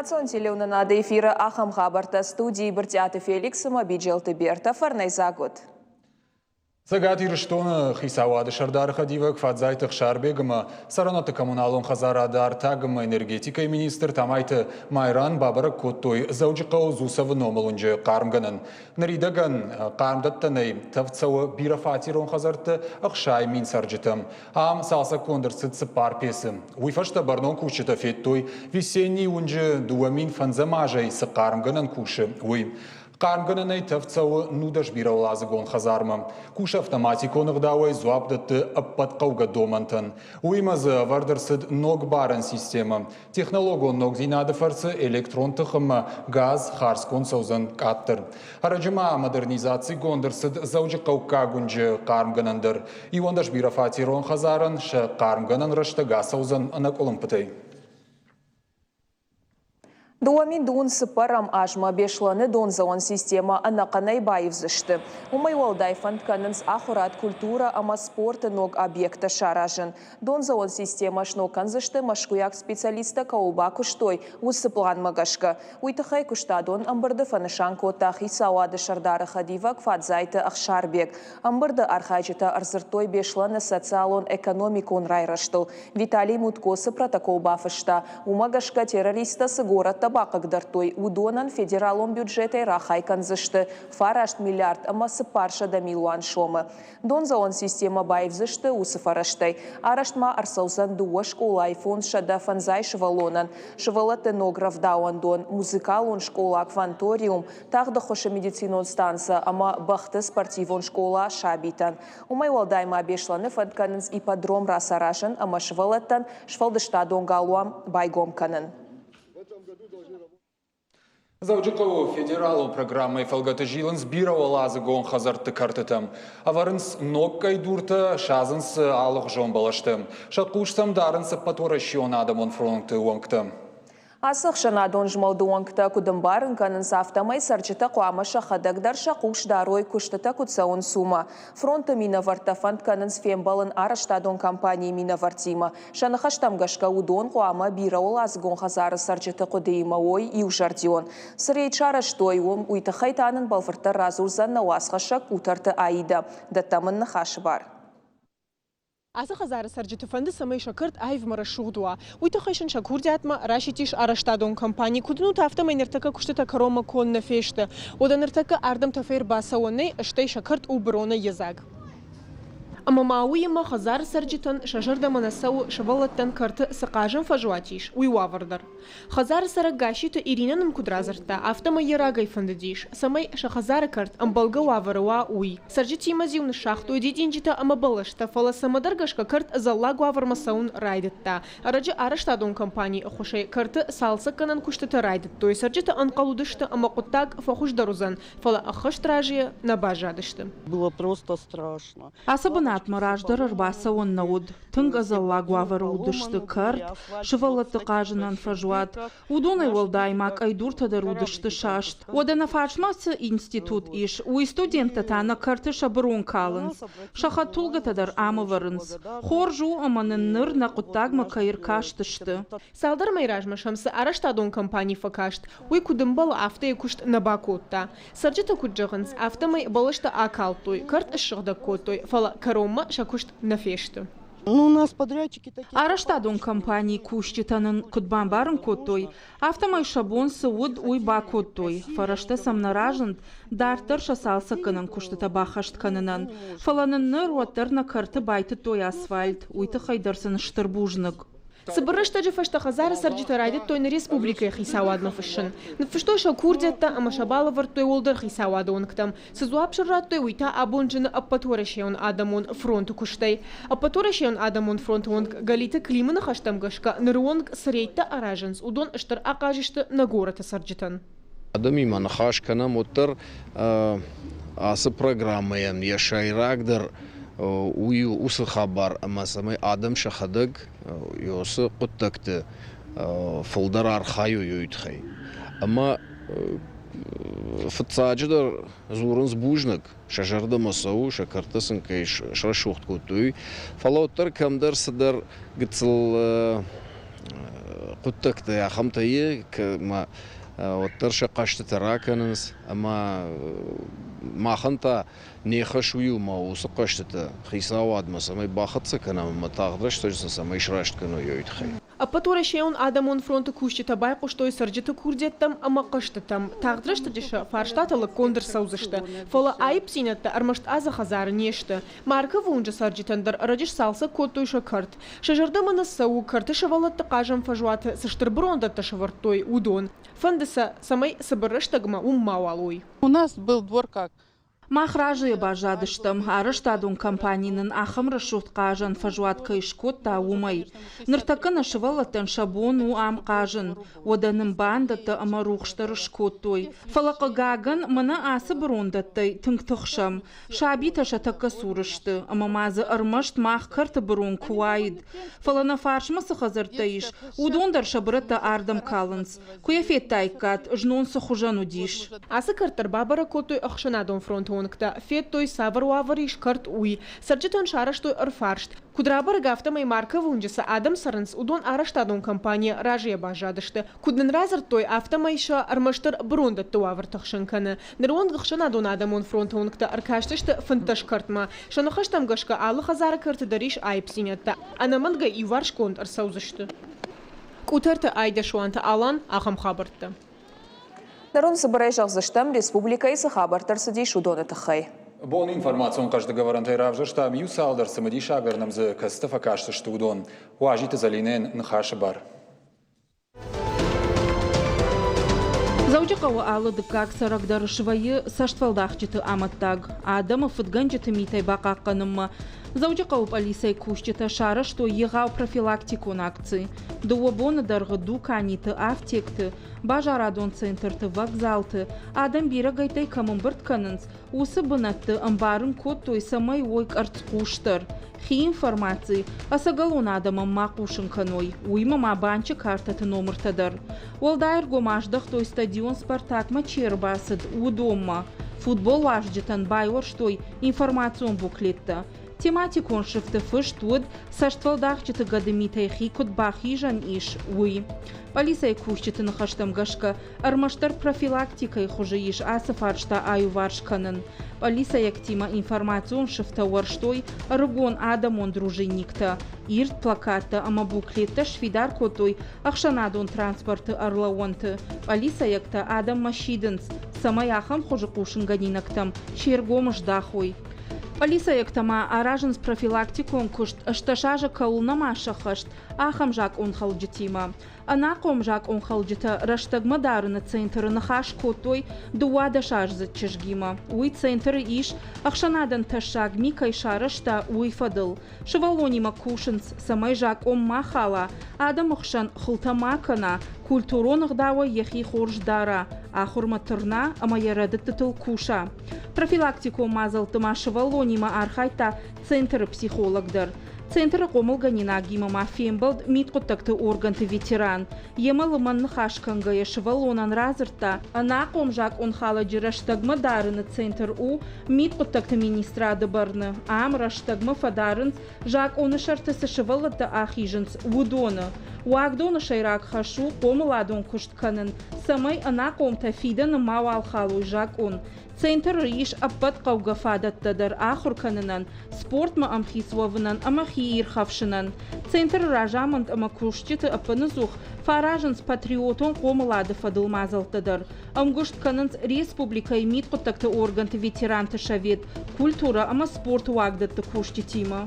Национ телеуынынады эфиры ахӕм хабӕрттӕ студийы Брытъиаты Феликс ӕмӕ Биджелты Бертӕ фӕрнӕйдзаг уыд. Цӕгат Ирыстоны хицауады сӕрдары хӕдивӕг Фадзайты Ӕхсарбег ӕмӕ цӕрӕнуӕтты коммуналон хӕдзарады артаг ӕмӕ энергетикӕйы министр Тамайты Майран бабӕрӕг кодтой Дзӕуджыхъӕуы Дзусовы номыл уынджы хъармгӕнӕн. Ныридӕгӕн хъармдӕттӕнӕй тӕвд цӕуы бирӕфатерон хӕдзӕртты 60 000 цӕрджытӕм. Ам цалцӕггонд ӕрцыд цыппар пецы. Уый фӕстӕ бӕрнон кусджытӕ федтой, Весенний уынджы 2005 азӕй цы хъармгӕнӕн кусы, уый. Хъармгӕнӕнӕй тӕвд цӕуы 19 бирӕуӕладзыгон хӕдзармӕ. Кусы автоматикон ӕгъдауӕй дзуапп дӕтты ӕппӕт хъӕугӕ домӕнтӕн. Уыимӕ дзы ӕвӕрд ӕрцыд ног барӕн системӕ. Технологон ногдзинады фӕрцы электрон тых ӕмӕ газ хардзгонд цӕудзӕн къаддӕр. Ӕрӕджы ма модернизацигонд ӕрцыд Дзӕуджыхъӕуккаг уынджы хъармгӕнӕн дӕр. 11 бирӕфатерон хӕдзарӕн сӕ хъармгӕнӕн рӕстӕг ацӕудзӕн ӕнӕкъуылымпытӕй. 2000 цыппӕрӕм азмӕ Беслӕны дондзӕуӕн системӕ ӕнӕхъӕнӕй баивдзысты. Уымӕй уӕлдай фӕнд кӕнынц ахуырад, культурӕ ӕмӕ спорты ног объекттӕ саразын. Дондзӕуӕн системӕ сног кӕндзысты мӕскуыйаг специалисттӕ кӕуыл бакуыстой, уыцы пъланмӕ гӕсгӕ. Уый тыххӕй куыстадон ӕмбырды фӕнысан кодта хицауады сӕрдары хӕдивӕг Фадзайты Ӕхсарбег. Ӕмбырды архайджытӕ ӕрдзырдтой Беслӕны социалон-экономикон райрӕзтыл. Виталий Мутко цы протокол бафыста, уымӕ гӕсгӕ террористтӕ цы горӕттӕ бахъыгдардтой, уыдонӕн федералон бюджетӕй рахай кӕндзысты 9 миллиард ӕмӕ 400 милуан сомы. Дондзӕуӕн системӕ баивдзысты уыцы фӕрӕзтӕй. Арӕзт ма ӕрцӕудзӕн дыууӕ скъолайы 550 сывӕллонӕн, сывӕллӕтты ног рӕвдауӕндон, музыкалон скъола, кванториум, тагъд ӕххуысы медицинон станцӕ ӕмӕ бӕхты спортивон скъола сабитӕн. Уымӕй уӕлдай ма Беслӕны фӕнд кӕнынц ипподром рацаразын ӕмӕ сывӕллӕттӕн сфӕлдыстадон галуан байгом кӕнын. Дзӕуджыхъӕуы федералон программӕйы фӕлгӕты зилынц бирӕуӕладзыгон хӕдзӕртты кӕртытӕм. Ӕвӕрынц ног къӕйдуртӕ, садзынц алыгъуызон бӕлӕстӕ. Сӕ хъус сӕм дарынц ӕппӕтуӕрӕсеон адӕмон фронты уӕнгтӕ. Ацы ӕхсӕнадон змӕлды уӕнгтӕ куыд ӕмбарын кӕнынц, афтӕмӕй цӕрджытӕ хъуамӕ сӕхӕдӕг дӕр сӕ хъус дарой, куыстытӕ куыд цӕуынц, уымӕ. Фронты минӕвӕрттӕ фӕнд кӕнынц фембӕлын арӕзтадон компанийы минӕвӕрттимӕ. Сӕ ныхӕстӕм гӕсгӕ уыдон хъуамӕ бирӕуӕладзыгон хӕдзары цӕрджыты хъуыдыимӕ уой иузӕрдион. Цы рейд сарӕзтой, уым уый тыххӕй та нын бӕлвырддӕр радзурдзӕн нӕ уацхӕссӕг Къутӕрты Аидӕ. Дӕттӕм ын ныхасы бар. Ацы хӕдзары цӕрджыты фӕнды, цӕмӕй сӕ кӕрт аивмӕ рӕсугъд уа. Уый тыххӕй сын сӕ курдиатмӕ расидтис арӕзтадон компани. Куыд уынут, афтӕмӕй ныртӕккӕ куыстытӕ кӕронмӕ конд нӕ фесты. Уӕдӕ ныртӕккӕ ардӕм тӕфӕй ӕрбацӕуӕн нӕй, стӕй сӕ кӕрт у быронӕй йедзаг. Ӕмӕ ма уыимӕ хӕдзары цӕрджытӕн сӕ зӕрдӕмӕ нӕ цӕуы, сывӕллӕттӕн кӕрты цы хъазӕн фӕзуат ис, уый уавӕр дӕр. Хӕдзары цӕрӕг Гасситы Иринӕ нын куыд радзырдта, афтӕмӕй йӕ рагӕй фӕндыдис, цӕмӕй сӕ хӕдзары кӕрт ӕмбӕлгӕ уавӕры уа, уый. Цӕрджытимӕ зиу ныссагътой дидинджытӕ ӕмӕ бӕлӕстӕ, фӕлӕ цӕмӕдӕр гӕсгӕ кӕрт ӕдзӕллаг уавӕрмӕ цӕуын райдыдта. Ӕрӕджы арӕзтадон компанийы ӕххуысӕй кӕрты цалцӕггӕнӕн куыстытӕ райдыдтой. Цӕрджытӕ ӕнхъӕл уыдысты ӕмӕ хъуыддаг фӕхуыздӕр уыдзӕн, фӕлӕ ӕххӕст разыйӕ нӕ баззадысты. Было просто страшно. Ацы бынатмӕ раздӕр ӕрбацӕуӕн нӕ уыд. Тынг ӕдзӕллаг уавӕры уыдысты кӕрт, сывӕллӕтты хъазынӕн фӕзуат. Уыдонӕй уӕлдай ма къӕйдуртӕ дӕр уыдысты саст. Уӕдӕ нӕ фарсмӕ цы институт ис, уый студенттӕ та нӕ кӕрты сӕ бырон калынц, сӕ хӕдтулгӕтӕ дӕр ам ӕвӕрынц. Хорз у, ӕмӕ нын ныр нӕ хъуыддагмӕ кӕй ӕркастысты. Цалдӕр мӕйы размӕ сӕм цы арӕзтадон компани фӕкаст, уый куыд ӕмбӕлы, афтӕ йӕ куыст нӕ бакодта. Цӕрджытӕ куыд зӕгъынц, афтӕмӕй бӕлӕстӕ акалдтой, кӕрт ссыгъдӕг кодтой, фӕлӕ кӕронмӕ сӕ куыст нӕ фесты. Арӕзтадон компанийы кусджытӕ нын куыд бамбарын кодтой, афтӕмӕй сӕ бон цы уыд, уый бакодтой. Фӕрӕзтӕ сӕм нӕ разынд, дарддӕр сӕ цалцӕггӕнӕн куыстытӕ баххӕст кӕнынӕн. Фӕлӕ нын ныр уӕддӕр нӕ кӕрты байтыдтой асфальт, уый тыххӕй дӕр сын стыр бузныг. Цыбыр рӕстӕджы фӕстӕ хӕдзары цӕрджытӕ райдыдтой нӕ республикӕйы хицауадмӕ фыссын. Ныффыстой сӕ курдиӕттӕ ӕмӕ сӕ балӕвӕрдтой уӕлдӕр хицауады уӕнгтӕм. Цы дзуапп сын радтой, уый та абон зыны Ӕппӕтуӕрӕсейон адӕмон фронты куыстӕй. Ӕппӕтуӕрӕсейон адӕмон фронты уӕнг Галиты Климы ныхӕстӕм гӕсгӕ, ныры онг цы рейдтӕ аразынц, уыдон стыр ахъаз сты нӕ горӕты цӕрджытӕн. Адӕмимӕ ныхас кӕнӕм, уӕддӕр ацы программӕйӕн йӕ сӕйрагдӕр уый у уыцы хабар, ӕмӕ цӕмӕй адӕм сӕхӕдӕг уыцы хъуыддӕгты фылдӕр архайой, уый тыххӕй. Ӕмӕ фыццаджыдӕр дзурынц бузныг, сӕ зӕрдӕмӕ цӕуы, сӕ кӕртӕ сын кӕй срӕсугъд кодтой, уый. Фӕлӕ уӕддӕр кӕмдӕр цыдӕр гыццыл хъуыддӕгтӕ ахӕмтӕ и, ӕмӕ уӕддӕр сӕ хъӕстытӕ ракӕнынц ӕмӕ махӕн та не хӕс уый у ӕмӕ уыцы хъӕстытӕ хицауадмӕ цӕмӕй бахӕццӕ кӕнӕм ӕмӕ тагъд рӕстӕджы сын цӕмӕй сраст кӕной, уый тыххӕй. Ӕппӕтуӕрӕсейон адӕмон фронты кусджытӕ байхъуыстой цӕрджыты курдиӕттӕм ӕмӕ хъӕстытӕм. Тагъд рӕстӕджы сӕ фарстатӕ лыггонд ӕрцӕудзысты. Фӕлӕ аипдзинӕдтӕ ӕрмӕст азы хӕдзары не сты. Марковы уынджы цӕрджытӕн дӕр ӕрӕджы сцалцӕг кодтой сӕ кӕрт. Сӕ зӕрдӕмӕ нӕ цӕуы, кӕрты сывӕллӕтты хъазӕн фӕзуаты цы стыр бырондӕттӕ сӕвӕрдтой, уыдон. Фӕнды сӕ, цӕмӕй цыбыр рӕстӕгмӕ уым мауал уой. У нас был двор как Мах разыйӕ баззадыстӕм, арӕзтадон компани нын ахӕм рӕсугъд хъазӕн фӕзуат кӕй скодта, уымӕй. Ныртӕккӕ нӕ сывӕллӕттӕн сӕ бон у ам хъазын, уӕдӕ нын бандӕттӕ ӕмӕ рухс дӕр скодтой. Фӕлӕ, хъыгагӕн, мӕнӕ ацы бырондӕттӕй тынг тыхсӕм. Сабитӕ сӕ тӕккӕ цур сты, ӕмӕ ма дзы ӕрмӕст мах кӕрты бырон куы уаид. Фӕлӕ нӕ фарсмӕ цы хӕдзӕрттӕ ис, уыдон дӕр сӕ бырӕттӕ ардӕм калынц. Куы йӕ федтаиккат, знон цы хуызӕн уыдис. Ацы кӕрт дӕр бабӕрӕг кодтой ӕхсӕнадон фронты уӕнгтӕ. Федтой, цавӕр уавӕр ис кӕрт, уый. Цӕрджытӕн сарӕзтой ӕрфарст. Куыд рабӕрӕг, афтӕмӕй Марковы уынджы цы адӕм цӕрынц, уыдон арӕзтадон компанийӕ разыйӕ баззадысты. Куыд нын радзырдтой, афтӕмӕй сӕ ӕрмӕстдӕр бырондӕтты уавӕр тыхсын кӕны. Ныры онг ӕхсӕнадон адӕмон фронты уӕнгтӕ ӕркастысты 15 кӕртмӕ. Сӕ ныхӕстӕм гӕсгӕ алы хӕдзары кӕрты дӕр ис аипдзинӕдтӕ. Ӕнӕмӕнгӕй иуварсгонд ӕрцӕудзысты. Къутӕрты Айдӕсуанты Алан ахӕм хабӕрттӕ. Ныр уын цыбырӕй зӕгъдзыстӕм, республикӕйы цы хабӕрттӕ ӕрцыдис, уыдоны тыххӕй. Бон информацион хъӕздыг ӕвӕрӕнтӕй равзӕрстам иу цалдӕр цымыдисагдӕр нӕм дзы кӕцытӕ фӕкастысты, уыдон. Уазиты Зӕлинӕйӕн ныхасы бар. Дзӕуджыхъӕуы алы дыккаг цӕрӕг дӕр свӕййы цӕстфӕлдахджыты амӕттаг. Адӕмы фыдгӕнджыты митӕй бахъахъхъӕнынмӕ Дзӕуджыхъӕуы пъӕлицӕйы кусджытӕ сарӕзтой егъау профилактикон акци. Дыууӕ боны дӕргъы дуканиты, афтекты, базарадон центрты, вокзалты адӕм бирӕгӕйттӕй кӕм ӕмбырд кӕнынц, уыцы бынӕтты ӕмбарын кодтой, цӕмӕй уой къӕрцхъусдӕр, хи информаци ӕцӕгӕлон адӕмӕн ма хъусын кӕной, уыимӕ ма банчы картӕты номыртӕ дӕр. Уӕлдай ӕргом аздӕхтой стадион «Спартак»-мӕ чи ӕрбацыд, уыдонмӕ. Футболуарзджытӕн байуӕрстой информацион буклеттӕ. Тематикон сыфты фыст уыд, цӕстфӕлдахджыты гӕдымитӕй хи куыд бахизӕн ис, уый. Пъӕлицӕйы кусджыты ныхӕстӕм гӕсгӕ, ӕрмӕстдӕр профилактикӕйы хуызы ис ацы фарста аиуварс кӕнын. Пъӕлицӕйӕгтимӕ информацион сыфтӕ уӕрстой ӕрыгон адӕмон дружинниктӕ, ирд плакаттӕ ӕмӕ буклеттӕ сфидар кодтой ӕхсӕнадон транспорты ӕрлӕууӕнты. Пъӕлицӕйӕгтӕ адӕммӕ сидынц, цӕмӕй ахӕм хуызы хъусынгӕнинӕгтӕм се ргом здахой. Пъӕлицӕйӕгтӕ ма аразынц профилактикон куыст, 18 азы кӕуыл нӕма сӕххӕст, ахӕм закъонхалджытимӕ. Ӕнахъом закъонхалджытӕ рӕстӕгмӕ дарыны центры ныхас кодтой 12-аздзыд чызгимӕ. Уый центры ис, ӕхсӕнадӕн тӕссаг ми кӕй сарӕзта, уый фӕдыл. Сывӕллонимӕ кусынц, цӕмӕй закъон ма хала, адӕмы хсӕн хылтӕ ма кӕна, культурон ӕгъдауӕй йӕхи хорз дара, ахуырмӕ тырна ӕмӕ йӕ рӕдыдтытыл куса. Профилактикон мадзӕлтты ма сывӕллонимӕ архайдта центры психолог дӕр. Центры хъомылгӕнинагимӕ ма фембӕлд мидхъуыддӕгты органты ветеран. Йемӕ лымӕн ныхас кӕнгӕйӕ сывӕллонӕн радзырдта, ӕнахъом закъонхалӕджы рӕстӕгмӕ дарыны центр у мидхъуыддӕгты министрады бӕрны. Ам рӕстӕгмӕ фӕдарынц, закъоны сӕрты цы сывӕллӕттӕ ахизынц, уыдоны. Уагдоны сӕйраг хӕс у хъомыладон куыст кӕнын, цӕмӕй ӕнахъомтӕ фидӕны мауал халой закъон. Центры ис ӕппӕт хъӕугӕ фадӕттӕ дӕр ахуыр кӕнынӕн, спортмӕ ӕмхиц уӕвынӕн ӕмӕ хиирхӕфсынӕн. Центры разамынд ӕмӕ кусджыты ӕппыныдзух фӕаразынц патриотон хъомылады фӕдыл мадзӕлттӕ дӕр. Ӕмгуыст кӕнынц республикӕйы мидхъуыддӕгты органты ветеранты совет, культурӕ ӕмӕ спорты уагдӕтты кусджытимӕ.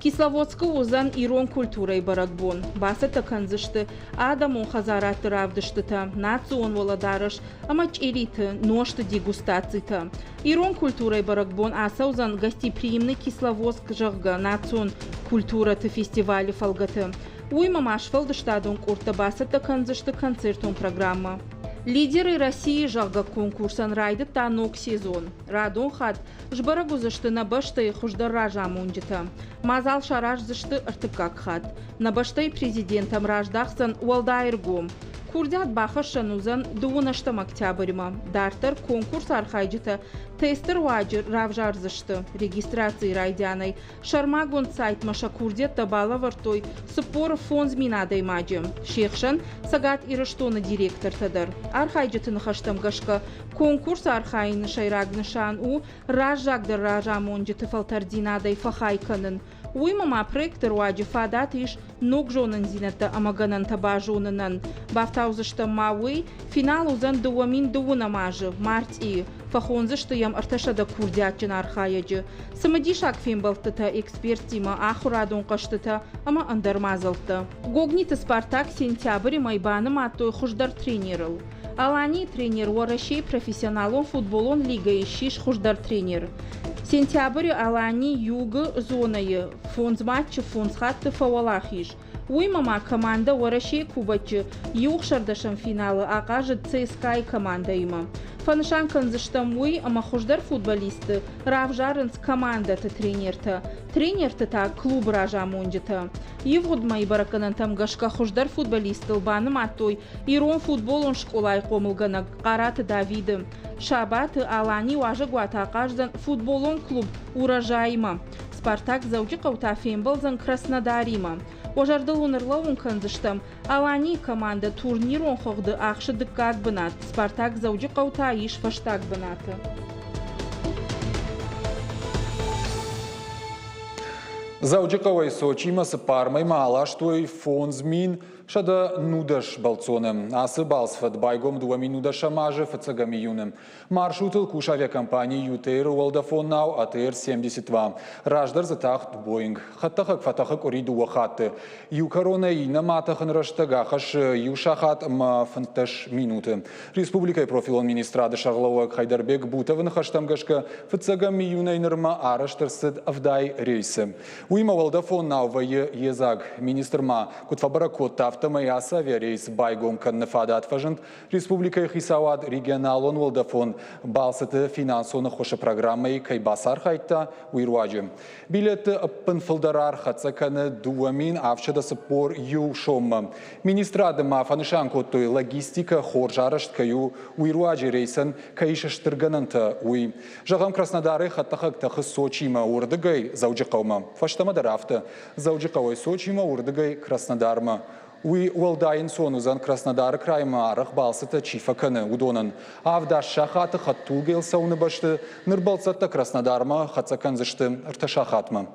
Кисловодскы уыдзӕн ирон культурӕйы бӕрӕгбон. Бацӕттӕ кӕндзысты адӕмон хӕдзарадты равдыстытӕ, национ уӕлӕдарӕс ӕмӕ чъириты, нозты дегустацитӕ. Ирон культурӕйы бӕрӕгбон ацӕудзӕн Гостеприимный Кисловодск, зӕгъгӕ, национ культурӕты фестивалы фӕлгӕты. Уыимӕ ма сфӕлдыстадон къордтӕ бацӕттӕ кӕндзысты концертон программӕ. Лидеры России, зӕгъгӕ, конкурсӕн райдыдта ног сезон. Радон хатт сбӕрӕг уыдзысты нӕ бӕстӕйы хуыздӕр разамонджытӕ. Мадзал сараздзысты ӕртыккаг хатт. Нӕ бӕстӕйы президентӕм раздахдзӕн уӕлдай ӕргом. Курдиат бахӕссӕн уыдзӕн дыууынӕстӕм октябрьмӕ. Дарддӕр конкурсы архайджытӕ тесты руаджы равзардзысты. Регистрацийы райдианӕй сӕрмагонд сайтмӕ сӕ курдиӕттӕ балӕвӕрдтой 45 000 адӕймаджы. Се хсӕн Цӕгат Ирыстоны директортӕ дӕр. Архайджыты ныхӕстӕм гӕсгӕ, конкурсы архайыны сӕйраг нысан у раззагдӕр разамонджыты фӕлтӕрддзинадӕй фӕхай кӕнын. Уыимӕ ма проекты руаджы фадат ис ног зонындзинӕдтӕ ӕмӕ гӕнӕнтӕ базонынӕн. Бафтаудзыстӕм ма уый, финал уыдзӕн 2012 азы, мартъийы. Фӕхондзысты йӕм 300 курдиатджын архайӕджы. Цымыдисаг фембӕлдтытӕ эксперттимӕ, ахуырадон хъӕзтытӕ ӕмӕ ӕндӕр мадзӕлттӕ. Гогниты Спартак сентябры мӕй банымадтой хуыздӕр тренерыл. Аланийы тренер Уӕрӕсейы профессионалон футболон лигӕйы ссис хуыздӕр тренер. Сентябры Алани Юг-ы зонӕйы фондз матчы фондз хатты фӕуӕлахиз. Уыимӕ ма командӕ Уӕрӕсейы Кубочы иу ӕхсӕрдӕсӕм финалы ахъазыд ЦСКА-йы командӕимӕ. Фӕнысан кӕндзыстӕм уый, ӕмӕ хуыздӕр футболистты равзарынц командӕты тренертӕ, тренерты та клубы разамонджытӕ. Ивгъуыд мӕйы бӕрӕггӕнӕнтӕм гӕсгӕ хуыздӕр футболисттыл банымадтой ирон футболон скъолайы хъомылгӕнӕг Хъараты Давиды. Сабаты Алани уазӕгуаты ахъаздзӕн футболон клуб Урожай-имӕ. Спартак Дзӕуджыхъӕу та фембӕлдзӕн Краснодаримӕ. Уӕ зӕрдыл уын ӕрлӕууын кӕндзыстӕм, Аланийы командӕ турнирон хыгъды ахсы дыккаг бынат, Спартак Дзӕуджыхъӕу та ис фӕстаг бынаты. Дзӕуджыхъӕуӕй Сочимӕ цыппар мӕймӕ аластой 5110 бӕлццоны. Ацы балц фӕд байгом 2010 азы фыццӕгӕм июны. Маршрутыл кусы авиакомпани ЮТР-ы уӕлдӕфон нау АТР-72. Раздӕр дзы тахт Боинг. Хӕдтӕхӕг фӕтӕхы къуыри дыууӕ хатты. Иу кӕронӕй иннӕмӕ атӕхын рӕстӕг ахӕссы иу сахат ӕмӕ 15 минуты. Республикӕйы профилон министрады сӕргълӕууӕг Хайдарбек Бутовы ныхӕстӕм гӕсгӕ, фыццӕгӕм июнӕй нырмӕ арӕзт ӕрцыд 70 рейсы. Уыимӕ уӕлдӕфон нау вӕййы йедзаг. Министр ма куыд фӕбӕрӕг кодта, афтӕмӕй ацы авиарейс байгом кӕныны фадат фӕзынд республикӕйы хицауад регионалон уӕлдӕфон балцыты финансон ӕххуысы программӕйы кӕй бацархайдта, уый руаджы. Билетты ӕппын фылдӕр ӕрхӕццӕ кӕны 2741 соммӕ. Министрады ма фӕнысан кодтой, логистикӕ хорз арӕзт кӕй у, уый руаджы рейсӕн кӕй ис стыр гӕнӕнтӕ, уый. Зӕгъӕм, Краснодарӕй хӕдтӕхӕг тӕхы Сочимӕ, уырдыгӕй Дзӕуджыхъӕумӕ. Фӕстӕмӕ дӕр афтӕ. Дзӕуджыхъӕуӕй Сочимӕ, уырдыгӕй Краснодармӕ. Уый уӕлдай ӕнцон уыдзӕн Краснодары краймӕ арӕх балцытӕ чи фӕкӕны, уыдонӕн. Авд-аст сахаты хӕдтулгӕйыл цӕуыны бӕсты ныр бӕлццӕттӕ Краснодармӕ хӕццӕ кӕндзысты ӕртӕ сахатмӕ.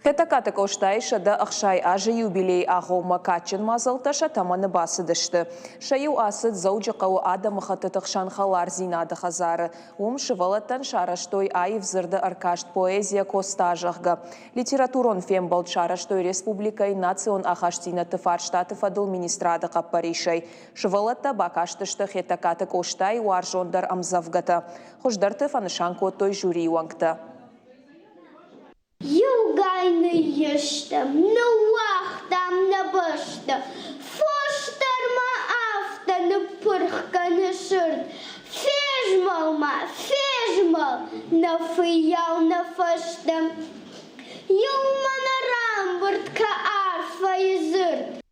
Хетӕгкаты Къостайы 160 азы юбилейы агъоммӕ кадджын мадзӕлттӕ сӕ тӕмӕны бацыдысты. Сӕ иу ацыд Дзӕуджыхъӕуы адӕмыхӕттыты хсӕн хӕлардзинады хӕдзары. Уым сывӕллӕттӕн сарӕзтой аив дзырды ӕркаст «Поэзия Коста», зӕгъгӕ. Литературон фембӕлд сарӕзтой республикӕйы национ ахастдзинӕдты фарстаты фӕдыл министрады хъӕппӕрисӕй. Сывӕллӕттӕ бакастысты Хетӕгкаты Къостайы уарзондӕр ӕмдзӕвгӕтӕ. Хуыздӕрты фӕнысан кодтой жюрийы уӕнгтӕ. Иугай ныййыстӕм, ныууагътам нӕ бӕстӕ, Фос дӕр ма афтӕ ныппырх кӕны сырд. Фезмӕл-ма, фезмӕл, нӕ фыййау нӕ фӕстӕ. Иумӕ нӕ рамбырд кӕ арфӕйы дзырд.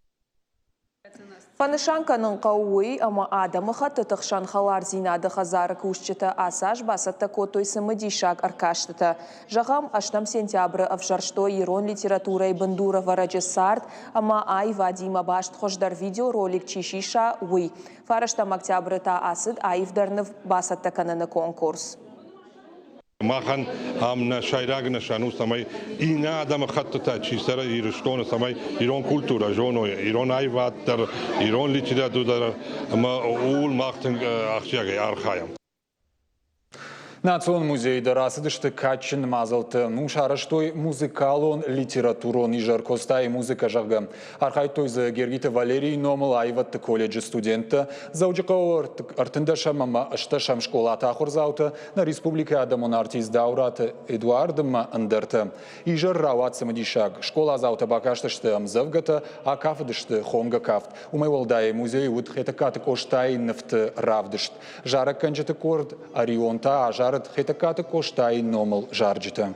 Фӕнысан кӕнын хъӕуы уый, ӕмӕ адӕмыхӕттыты хсӕн хӕлардзинады хӕдзары кусджытӕ ацы аз бацӕттӕ кодтой цымыдисаг ӕркастытӕ. Зӕгъӕм, ӕстӕм сентябры ӕвзӕрстой ирон литературӕйы бындурӕвӕрӕджы цард ӕмӕ аивадимӕ баст хуыздӕр видеоролик чи сиса, уый. Фарӕстӕм октябры та ацыд аивдӕр ныв бацӕттӕ кӕныны конкурс. Махӕн ам нӕ сӕйраг нысан у, цӕмӕй иннӕ адӕмыхӕттытӕ чи цӕры Ирыстоны, цӕмӕй ирон культурӕ зоной, ирон аивад дӕр, ирон литературӕ дӕр, ӕмӕ ууыл мах тынг ахсджиагӕй архайӕм. Национ музейы дӕр ацыдысты кадджын мадзӕлтты. Уым сарӕзтой музыкалон литературон изӕр Костайы музыкӕ, зӕгъгӕ. Архайдтой дзы Гергиты Валерийы номыл аивӕдты колледжы студенттӕ, Дзӕуджыхъӕуы ӕртындӕсӕм ӕмӕ ӕстдӕсӕм скъолаты ахуырдзаутӕ, нӕ республикӕйы адӕмон артист Даураты Эдуард ӕмӕ ӕндӕртӕ. Изӕр рауад цымыдисаг. Скъоладзаутӕ бакастысты ӕмдзӕвгӕтӕ, акафыдысты хонгӕ кафт. Уымӕй уӕлдай музейы уыд Хетӕгкаты Къостайы нывты равдыст. Зарӕггӕнджыты къорд «Орион» та азарыд. азарыд Хетӕгкаты Къостайы номыл зарджытӕ.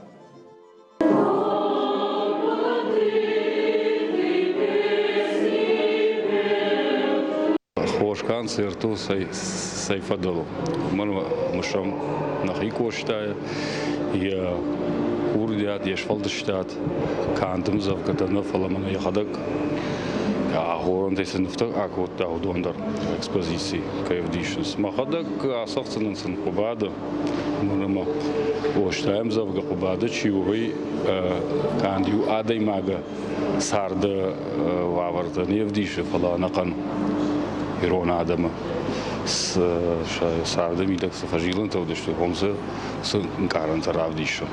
Хорз концерт у цӕй фӕдыл. Уымӕн мысӕм нӕхи Къостайы, йӕ курдиат, йе сфӕлдыстад, канд ӕмдзӕвгӕтӕ нӕ, фӕлӕ мӕнӕ йӕхӕдӕг ахорӕнтӕй цы нывтӕ акодта, уыдон дӕр экспозици кӕй ӕвдисынц. Мӕхӕдӕг ацӕгъддзынӕн сын Хъуыбады, уымӕн ӕмӕ Къостайы ӕмдзӕвгӕ Хъуыбады чи у, уый канд иу адӕймагы царды уавӕртӕ не вдисы, фӕлӕ ӕнӕхъӕн ирон адӕмы царды мидӕг цы фӕзилӕнтӕ уыдысты, уым цы цы ӕнкъарӕнтӕ равдисы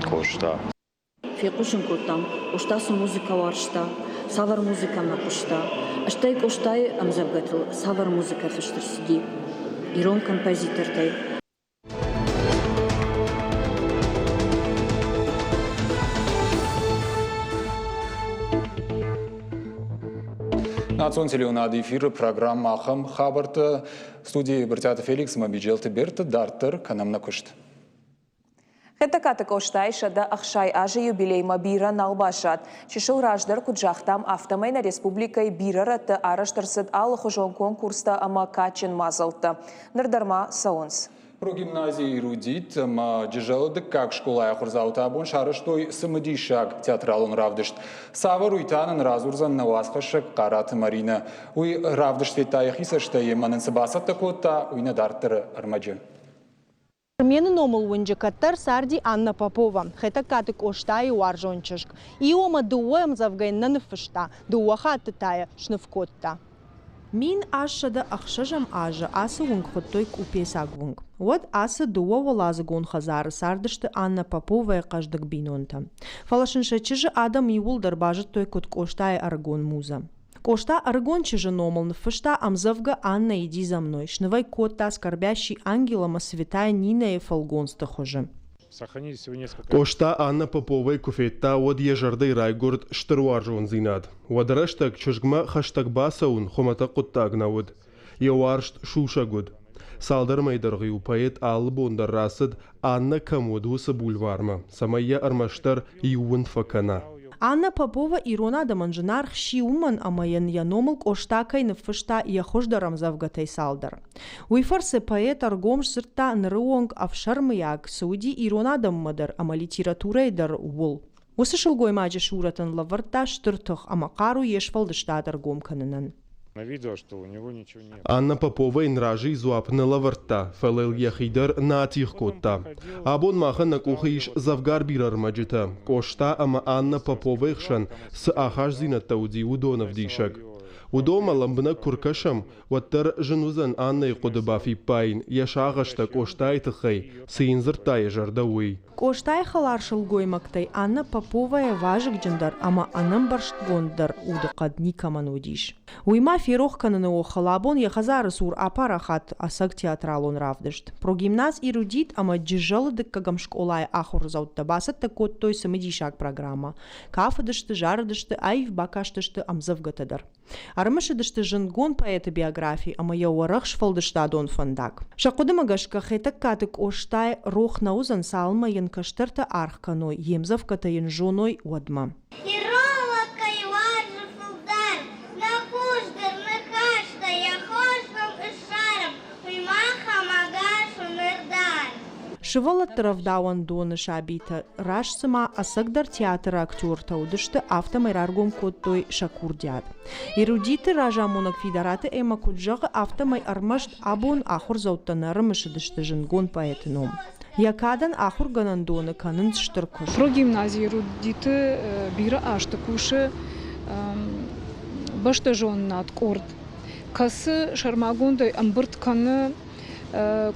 Къоста. Фехъусын кодтам, Къоста цы музыкӕ уарзта, цавӕр музыкӕмӕ хъуыста, стӕй Къостайы ӕмдзӕвгӕтыл цавӕр музыкӕ фыст ӕрцыди ирон композитортӕй. Национ телеуынады эфиры программӕ ахӕм хабӕрттӕ. Студийы Брытъиаты Феликс ӕмӕ Биджелты Берты дарддӕр кӕнӕм нӕ куыст. Хетӕгкаты Къостайы 160 азы юбилеймӕ бирӕ нал баззад. Чысыл раздӕр куыд загътам, афтӕмӕй нӕ республикӕйы бирӕ рӕтты арӕзт ӕрцыд алыхуызон конкурстӕ ӕмӕ кадджын мадзӕлттӕ. Ныр дӕр ма цӕуынц. Прогимнази «Эрудит» ӕмӕ Джызӕлы дыккаг скъолайы ахуырдзаутӕ абон сарӕзтой цымыдисаг театралон равдыст. Цавӕр уый та нын радзурдзӕн нӕ уацхӕссӕг Хъараты Маринӕ. Уый равдыст федта йӕхи цӕстӕй ӕмӕ нын цы бацӕттӕ кодта, уый нӕ дарддӕры ӕрмӕджы. Армены номыл уынджы кӕддӕр царди Анна Попова, Хетӕгкаты Къостайы уарзон чызг. Иу ӕмӕ дыууӕ ӕмдзӕвгӕйы нӕ ныффыста, дыууӕ хатты та йӕ сныв кодта. 1806 азы ацы уынг хуыдтой Къупецаг уынг. Уӕд ацы дыууӕуӕладзыгон хӕдзары цардысты Анна Поповайы хъӕздыг бинонтӕ. Фӕлӕ сын сӕ чызджы адӕм иууылдӕр базыдтой куыд Къостайы ӕрыгон музӕ. Къоста ӕрыгон чызджы номыл ныффыста ӕмдзӕвгӕ «Анна, иди за мной», сныв ӕй кодта Скорбящий ангел ӕмӕ Святая Нинӕйы фӕлгонцты хуызы. Къоста Анна Поповайы куы федта, уӕд йӕ зӕрдӕйы райгуырд стыр уарзондзинад. Уӕды рӕстӕг чызгмӕ хӕстӕг бацӕуын хуымӕтӕг хъуыддаг нӕ уыд. Йӕ уарзт сусӕг уыд. Цалдӕр мӕйы дӕргъы-иу поэт алы бон дӕр рацыд, Аннӕ кӕм уыд, уыцы бульвармӕ, цӕмӕй йӕ ӕрмӕстдӕр иу уынд фӕкӕна. Анна Попова ирон адӕмӕн зынаргъ сси уымӕн, ӕмӕ йын йӕ номыл Къоста кӕй ныффыста йӕ хуыздӕр ӕмдзӕвгӕтӕй цалдӕр. Уый фӕрцы поэт ӕргом сдзырдта ныры онг ӕфсӕрмыйаг цы уыди ирон адӕммӕ дӕр ӕмӕ литературӕйы дӕр, ууыл. Уыцы сылгоймаджы сурӕт ын лӕвӕрдта стыр тых ӕмӕ хъару йе сфӕлдыстад ӕргом кӕнынӕн. Анна Попова йын разыйы дзуапп нӕ лӕвӕрдта, фӕлӕ йыл йӕхи дӕр нӕ атигъ кодта. Абон махӕн нӕ къухы ис дзӕвгар бирӕ ӕрмӕджытӕ, Къоста ӕмӕ Анна Поповайы хсӕн цы ахастдзинӕдтӕ уыди, уыдон ӕвдисӕг. Уыдонмӕ лӕмбынӕг куы ркӕсӕм, уӕддӕр зын уыдзӕн Аннӕйы хъуыды бафиппайын, йӕ сагъӕстӕ Къостайы тыххӕй, цы йын дзырдта йӕ зӕрдӕ, уый. Къостайы хӕлар сылгоймӕгтӕй Анна Поповайӕ вазыгджындӕр ӕмӕ ӕнӕмбӕрстгонддӕр удыхъӕд никӕмӕн уыдис. Уый ма ферох кӕныны охыл абон йӕ хӕдзары цур апарахат ӕцӕг театралон равдыст. Прогимназ «Эрудит» ӕмӕ Джызӕлы дыккӕгӕм скъолайы ахуырдзӕуттӕ бацӕттӕ кодтой цымыдисаг программӕ. Кафыдысты, зарыдысты, аив бакастысты ӕмдзӕвгӕтӕ дӕр. Ӕрымысыдысты зындгонд поэты биографи ӕмӕ йӕ уӕрӕх сфӕлдыстадон фӕндаг. Сӕ хъуыдымӕ гӕсгӕ Хетӕгкаты Къостай рох нӕ уыдзӕн, цалынмӕ йын кӕстӕртӕ аргъ кӕной, йе мдзӕвгӕтӕ йын зоной, уӕдмӕ. Ирон лӕг кӕй уарзы фылдӕр, нӕ хуыздӕр ныхӕстӕ йӕ хорз ном ыссарӕм, уый махӕн ӕгас у ныр дӕр. Сывӕллӕтты рӕвдауӕндоны сабитӕ раст цыма ӕцӕгдӕр театры актертӕ уыдысты, афтӕмӕй раргом кодтой сӕ курдиат. Эрудиты разамонӕг Фидараты Эммӕ куыд зӕгъы, афтӕмӕй ӕрмӕст абон ахуырдзӕуттӕ нӕ ӕрымысыдысты зындгонд поэты ном. Йӕ кадӕн ахуыргӕнӕндоны кӕнынц стыр куыст. Прогимнази Эрудиты бирӕ азты кусы бӕстӕзонынад къорд, кӕцы сӕрмагондӕй ӕмбырд кӕны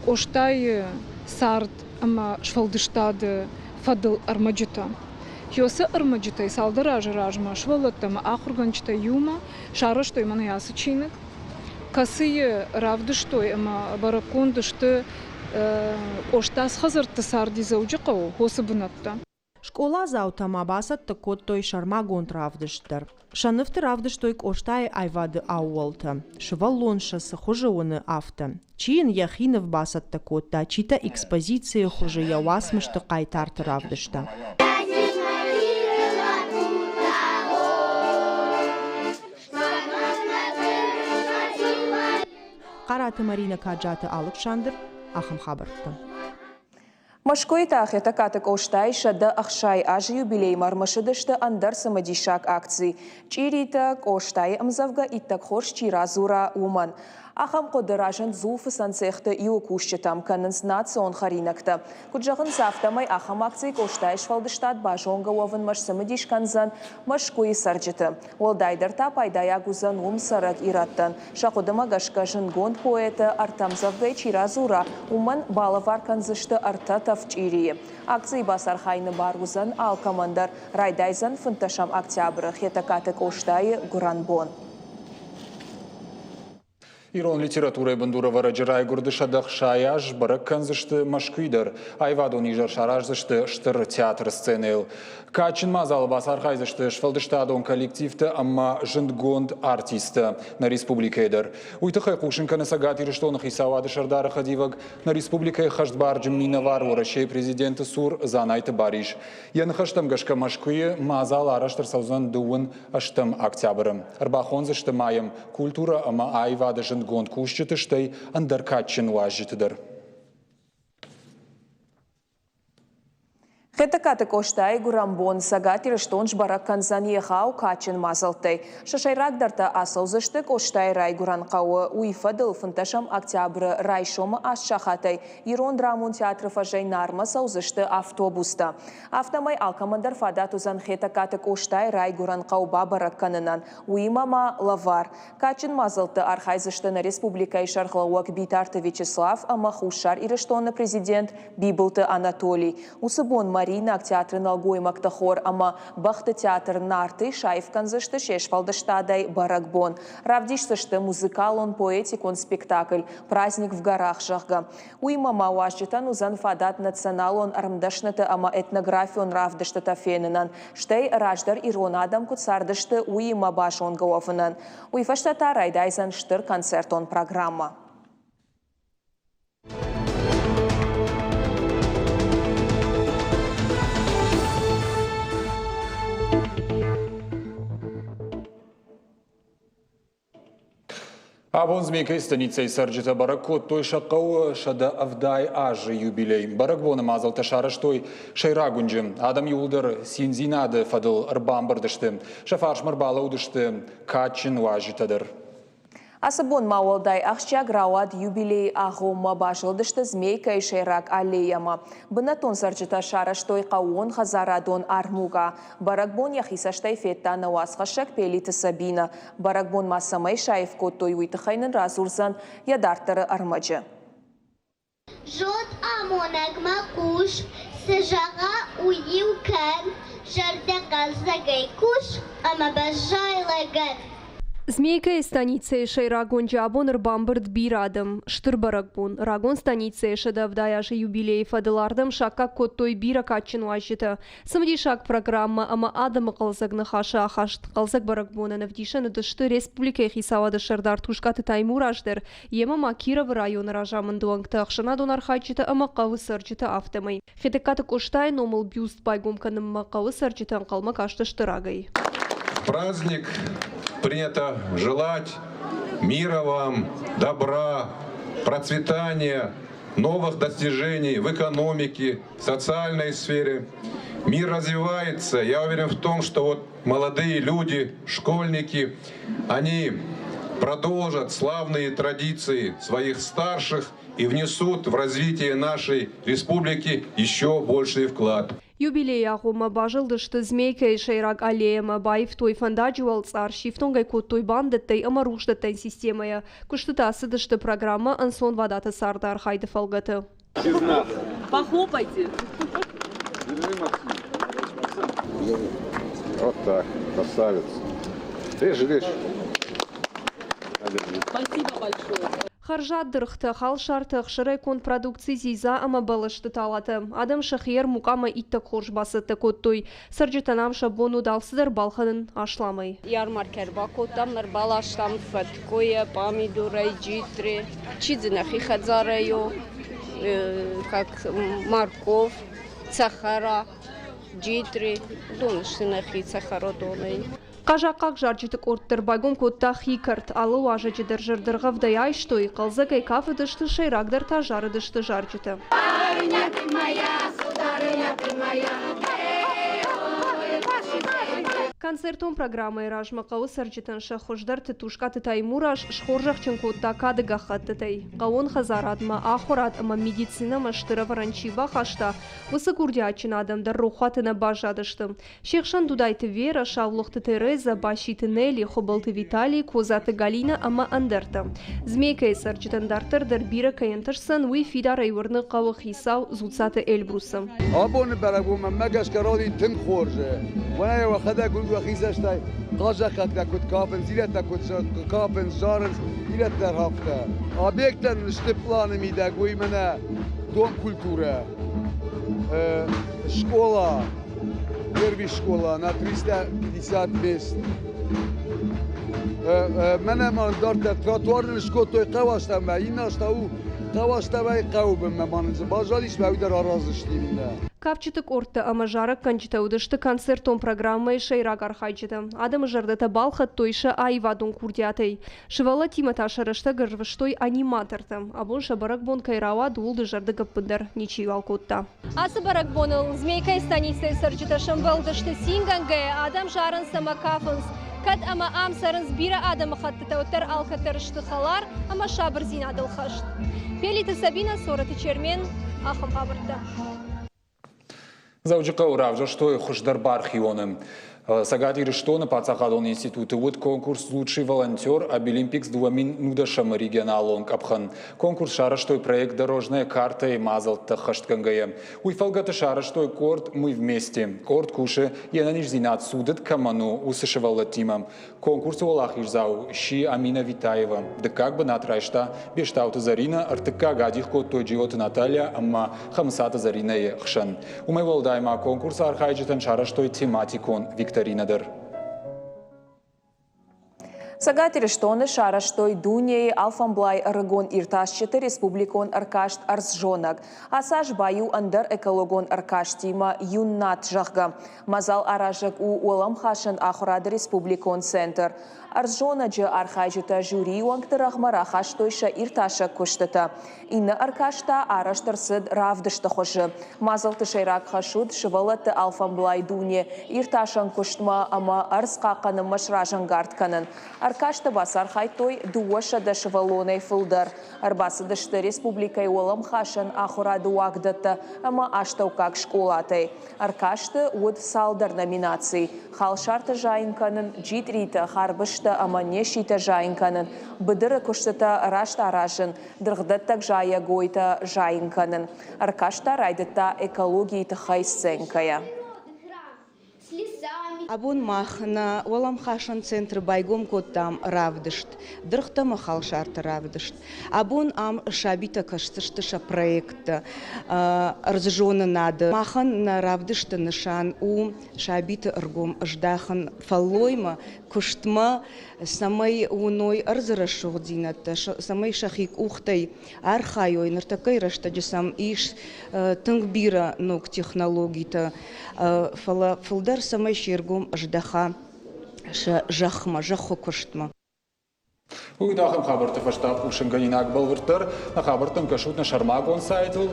Къостайы цард ӕмӕ сфӕлдыстады фӕдыл ӕрмӕджытӕ. Уыцы ӕрмӕджытӕй цалдӕр азы размӕ сывӕллӕттӕ ӕмӕ ахуыргӕнджытӕ иумӕ сарӕзтой мӕнӕ ацы чиныг, кӕцыйы равдыстой ӕмӕ бӕрӕггонд сты Къоста цы хӕдзӕртты царди Дзӕуджыхъӕуы, уыцы бынӕттӕ. Скъоладзаутӕ ма бацӕттӕ кодтой сӕрмагонд равдыст дӕр. Сӕ нывты равдыстой Къостайы аивады ӕууӕлтӕ, сывӕллон сӕ цы хуызы уыны, афтӕ. Чи йын йӕхи ныв бацӕттӕ кодта, чи та экспозицийы хуызы йӕ уацмысты хъайтарты равдыста. Хъараты Маринӕ Каджаты Алыксандр, ахӕм хабӕрттӕ. Мӕскуыйы та Хетӕгкаты Къостайы 160 азы юбилеймӕ ӕрмысыдысты ӕндӕр цымыдисаг акци «Чъиритӕ, Къостайы ӕмдзӕвгӕ иттӕг хорз чи радзура, уымӕн». Ахӕм хъуыды разынд дзулфыцӕн цехты иуы кусджытӕм, кӕнынц национ хӕринӕгтӕ. Куыд зӕгъынц, афтӕмӕй ахӕм акци Къостайы сфӕлдыстад базонгӕ уӕвынмӕ сцымыдис кӕндзӕн Мӕскуыйы цӕрджыты. Уӕлдайдӕр та пайдайаг уыдзӕн уым цӕрӕг ирӕттӕн. Сӕ хъуыдымӕ гӕсгӕ зындгонд поэты ӕртӕмдзӕвгӕй чи радзура, уымӕн балӕвар кӕндзысты ӕртӕ тӕвдчъирийы. Акцийы бацархайыны бар уыдзӕн алкӕмӕн дӕр. Райдайдзӕн фынддӕсӕм октябры Хетӕгкаты Къостайы гуырӕнбон. Ирон литературӕйы бындурӕвӕрӕджы райгуырды 160 аз бӕрӕг кӕндзысты Мӕскуыйы дӕр. Аивадон изӕр сараздзысты Стыр театры сценӕйыл. Кадджын мадзалы бацархайдзысты сфӕлдыстадон коллективтӕ ӕмӕ зындгонд артисттӕ нӕ республикӕйы дӕр. Уый тыххӕй хъусын кӕны Цӕгат Ирыстоны хицауады сӕрдары хӕдивӕг, нӕ республикӕйы хӕстбарджын минӕвар Уӕрӕсейы президенты цур Дзанайты Барис. Йӕ ныхӕстӕм гӕсгӕ Мӕскуыйы мадзал арӕзт ӕрцӕудзӕн дыууын ӕстӕм октябры. Ӕрбахондзысты ма йӕм культурӕ ӕмӕ аивады зындгонд кусджыты, стӕй ӕндӕр кадджын уазджыты дӕр. Хетӕгкаты Къостайы гуырӕнбон Цӕгат Ирыстон сбӕрӕг кӕндзӕн егъау кадджын мадзӕлттӕй. Сӕ сӕйрагдӕртӕ ацӕудзысты Къостайы райгуырӕн хъӕуы. Уый фӕдыл фынддӕсӕм октябры райсомы аст сахатӕй Ирон драмон театры фӕзӕй Нармӕ цӕудзысты автобустӕ. Афтӕмӕй алкӕмӕндӕр фадат уыдзӕн Хетӕгкаты Къостайы райгуырӕн хъӕу бабӕрӕг кӕнынӕн, уыимӕ ма лӕвар. Кадджын мадзӕлтты архайдзысты нӕ республикӕйы сӕргълӕууӕг Битарты Вячеслав ӕмӕ Хуссар Ирыстоны президент Бибылты Анатолий. Уыцы бон Мариинаг театры нӕлгоймӕгты хор ӕмӕ бӕхты театр Нарты саив кӕндзысты се сфӕлдыстадӕй бӕрӕгбон. Равдисдзысты музыкалон-поэтикон спектакль «Праздник в горах», зӕгъгӕ. Уыимӕ ма уазджытӕн уыдзӕн фадат националон ӕрмдӕсныты ӕмӕ этнографион равдыстытӕ фенынӕн, стӕй раздӕр ирон адӕм куыд цардысты, уыимӕ базонгӕ уӕвынӕн. Уый фӕстӕ та райдайдзӕн стыр концертон программӕ. Абон Змейкӕйы станицӕйы цӕрджытӕ бӕрӕг кодтой сӕ хъӕуы 170 азы юбилей. Бӕрӕгбоны мадзӕлттӕ сарӕзтой сӕйраг уынджы. Адӕм иууылдӕр циндзинады фӕдыл ӕрбамбырд сты. Сӕ фарсмӕ ӕрбалӕудысты кадджын уазджытӕ дӕр. Ацы бон ма уӕлдай ахсджиаг рауад юбилейы агъоммӕ базылдысты Змейкӕйы сӕйраг аллейӕмӕ. Бынӕттон цӕрджытӕ сарӕзтой хъӕууон хӕдзарадон армукъа. Бӕрӕгбон йӕхи цӕстӕй федта нӕ уацхӕссӕг Пелиты Сабинӕ. Бӕрӕгбон ма цӕмӕй саив кодтой, уый тыххӕй нын радзурдзӕн йӕ дарддӕры ӕрмӕджы. Зонд амонӕгмӕ хъус, цы зӕгъа, уый-иу кӕн, зӕрдӕхъӕлдзӕгӕй кус ӕмӕ баззай лӕгӕн. Змейкӕйы станицӕйы сӕйраг уынджы абон ӕрбамбырд бирӕ адӕм. Стыр бӕрӕгбон. Рагон станицӕйы 170 азы юбилейы фӕдыл ардӕм саккаг кодтой бирӕ кадджын уазджытӕ. Цымыдисаг программӕ ӕмӕ адӕмы хъӕлдзӕг ныхасы ахаст хъӕлдзӕг бӕрӕгбонӕн ӕвдисӕн уыдысты республикӕйы хицауады сӕрдар Тускъаты Таймураз дӕр, йемӕ ма Кировы районы разамынды уӕнгтӕ, ӕхсӕнадон архайджытӕ ӕмӕ хъӕуы цӕрджытӕ, афтӕмӕй. Хетӕгкаты Къостайы номыл бюст байгом кӕнынмӕ хъӕуы цӕрджытӕ ӕнхъӕлмӕ кастысты рагӕй. Праздник принято желать мира вам, добра, процветания, новых достижений в экономике, социальной сфере. Мир развивается. Я уверен в том, что вот молодые люди, школьники, они продолжат славные традиции своих старших и внесут в развитие нашей республики еще больший вклад. Юбилейы агъоммӕ базылдысты Змейкӕйы сӕйраг аллеямӕ, баивтой фӕндаджы уӕлцъар, сифтонг ӕй кодтой бандӕттӕй ӕмӕ рухсдӕттӕн системӕйӕ. Куыстытӕ цыдысты программӕ ӕнцонвадаты царды архайды фӕлгӕты. Похлопайте. Вот так, красавец. Режь, режь. Спасибо большое. Хӕрзад дыргътӕ, халсартӕ, ӕхсырӕй конд продукци, дзидза ӕмӕ бӕлӕсты талатӕ. Адӕм сӕхи ӕрмукъамӕ иттӕг хорз бацӕттӕ кодтой. Цӕрджытӕн ам сӕ бон уыд алцыдӕр балхӕнын асламӕй. Ярмаркӕ ӕрбакодтам, ӕрбаластам фӕткъуыйӕ, пъамидорӕй, джитъри, чи дзы нӕхи хӕдзарӕй у, как морковь, цӕхӕра, джитъри, уыдон сты нӕхи цӕхӕрадонӕй. Хъазахъхъаг зарджыты къорд дӕр байгом кодта хи кӕрт. Алы уазӕджы дӕр зӕрдӕргъӕвдӕй айстой, хъӕлдзӕгӕй кафыдысты, сӕйрагдӕр та зарыдысты зарджытӕ. Концертон программӕйы размӕ хъӕуы цӕрджытӕн сӕ хуыздӕрты Тускъаты Таймураз схорзӕхджын кодта кады гӕххӕттытӕй. Хъӕууон хӕдзарадмӕ, ахуырад ӕмӕ медицинӕмӕ стыр ӕвӕрӕн чи бахаста, уыцы курдиатджын адӕм дӕр рохуаты нӕ баззадысты. Се хсӕн Дудайты Вера, Саулохты Тереза, Баситы Нелли, Хуыбылты Виталий, Козаты Галинӕ ӕмӕ ӕндӕртӕ. Змейкӕйы цӕрджытӕн дарддӕр дӕр бирӕ кӕй ӕнтысдзӕн, уый фидарӕй уырны хъӕуы хицау Дзуццаты Эльбрусы. Абоны бӕрӕгбон мӕнмӕ гӕсгӕ рауди тынг хорз. Уӕнӕй уӕхӕдӕг уӕхи цӕстӕй хъазахъхъӕгтӕ куыд кафынц, ирӕттӕ куыд кафынц, зарынц, ирӕттӕ ӕрхафтӕ. Объекттӕн сты планы мидӕг, уый мӕнӕ дом культурӕ, скъола, Первый школа на 350 мест. Мӕнӕ ма дарддӕр тротуар нын скодтой хъӕуастӕмӕ, иннӕ аз та у хъӕуастӕмӕй хъӕуы бынмӕ ма нын дзы баззадис, мӕ уый дӕр араздзысты иннӕ. Кафджыты къордтӕ ӕмӕ зарӕггӕнджытӕ уыдысты концертон программӕйы сӕйраг архайджытӕ. Адӕмы зӕрдӕтӕ балхӕдтой сӕ аивадон курдиатӕй. Сывӕллӕттимӕ та сӕ рӕстӕг ӕрвыстой аниматортӕ. Абон сӕ бӕрӕгбон кӕй рауад, ууыл дызӕрдыг ӕппындӕр ничиуал кодта. Ацы бӕрӕгбоныл Змейкӕйы станицӕйы цӕрджытӕ сӕмбӕлдысты цингӕнгӕйӕ, адӕм зарынц ӕмӕ кафынц. Кӕд ӕмӕ ам цӕрынц бирӕ адӕмыхӕттытӕ, уӕддӕр алкӕддӕр сты хӕлар ӕмӕ сабырдзинадыл хӕст. Пелиты Сабинӕ, Цорӕты Чермен, ахӕм хабӕрттӕ. Дзӕуджыхъӕуы равзӕрстой хуыздӕр бархионы. Цӕгат Ирыстоны паддзахадон институты уыд конкурс «Лучший волонтер» Абилимпикс 2010 регионалон къӕпхӕн. Конкурс сарӕзтой проект «Дорожная карта»-йы мадзӕлттӕ ӕххӕстгӕнгӕйӕ. Уый фӕлгӕты сарӕзтой къорд «Мы вместе». Къорд кусы, йе нӕниздзинад цудыд кӕмӕн у, уыцы сывӕллӕттимӕ. Конкурсы уӕлахиздзау сси Амина Витаева. Дыккаг бынат райста Бестауты Зӕринӕ, ӕртыккаг адих кодтой Джиоты Наталья ӕмӕ Хӕмыцаты Зӕринӕйы хсӕн. Уымӕй уӕлдай ма конкурсы архайджытӕн сарӕзтой тематикон викторинӕ дӕр. Цӕгат Ирыстоны сарӕзтой дунейы алфамблай ӕрыгон иртасджыты республикон ӕркаст «Ӕрдззонӕг». Ацы аз баиу ӕндӕр экологон ӕркастимӕ «Юннат», зӕгъгӕ. Мадзал аразӕг у уӕлӕмхасӕн ахуырады республикон центр. Ӕрдззонӕджы архайджытӕ жюрийы уӕнгты рӕгъмӕ рахастой сӕ иртасӕг куыстытӕ. Иннӕ ӕркаст та арӕзт ӕрцыд равдысты хуызы. Мадзӕлтты сӕйраг хӕс уыд сывӕллӕтты алфӕмблай дуне иртасӕн куыстмӕ ӕмӕ ӕрдз хъахъхъӕнынмӕ сразӕнгард кӕнын. Ӕркасты бацархайдтой 200 сывӕллонӕй фылдӕр. Ӕрбацыдысты республикӕйы уӕлӕмхасӕн ахуырады уагдӕттӕ ӕмӕ астӕуккаг скъолатӕй. Ӕркасты уыд цалдӕр номинацийы: халсартӕ зайын кӕнын, джитъритӕ, харбызтӕ ӕмӕ неситӕ зайын кӕнын, быдыры куыстытӕ раст аразын, дыргъдӕттӕг зайӕгойтӕ зайын кӕнын. Ӕркаст та райдыдта экологийы тыххӕй сценкӕйӕ. Абон мах нӕ уӕлӕмхасӕн центры байгом кодтам равдыст, дыргътӕ ӕмӕ халсарты равдыст. Абон ам сабитӕ кӕсдзысты сӕ проекттӕ ӕрдззонынады. Махӕн нӕ равдысты нысан у сабиты ӕргом ыздахын фӕллоймӕ, куыстмӕ, цӕмӕй уыной ӕрдзы рӕсугъддзинӕдтӕ, цӕмӕй сӕхи къухтӕй архайой. Ныртӕккӕйы рӕстӕджы сӕм ис тынг бирӕ ног технологитӕ, фӕлӕ фылдӕр цӕмӕй се ргом ӕздӕха сӕ зӕхмӕ, зӕххы куыстмӕ. Уый уыд ахӕм хабӕртты фӕстӕ хъусынгӕнинаг бӕлвырддӕр. Нӕ хабӕрттӕм кӕсут нӕ сӕрмагонд сайтыл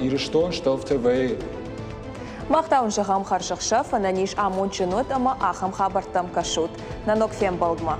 Ирыстон Штелф ТВ-йы. Мах та уын зӕгъӕм хӕрзӕхсӕв, ӕнӕниз амондджын уӕд ӕмӕ ахӕм хабӕрттӕм кӕсут. Нӕ ног фембӕлдмӕ!